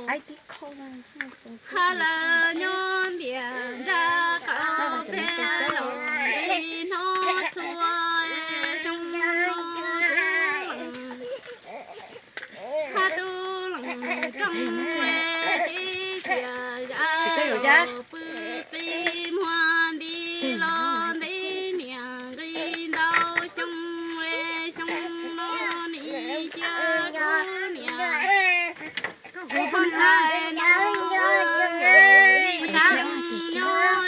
Hab lawv nyob ntiaj nrag qaum peg los nti hnub txhua xyoo hab tub leej rooj tib cia zam pw qi muag nti los nti niam nqi ntau xyoo xyoo no nim cia kuv niam ua ntxhais no ua nyob rau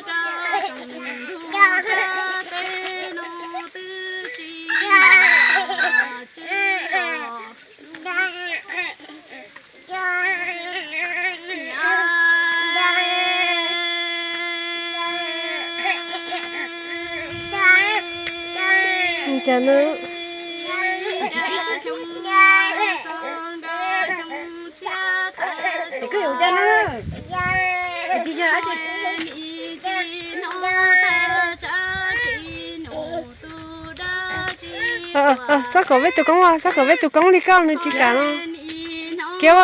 teb no twb tsis tsw los Cas no? Koj yuav cas no? Tsis yog dab tsi. Xob kom peb tus koob, xob kom peb tus koob li koj nws tsis kam no. Kiab,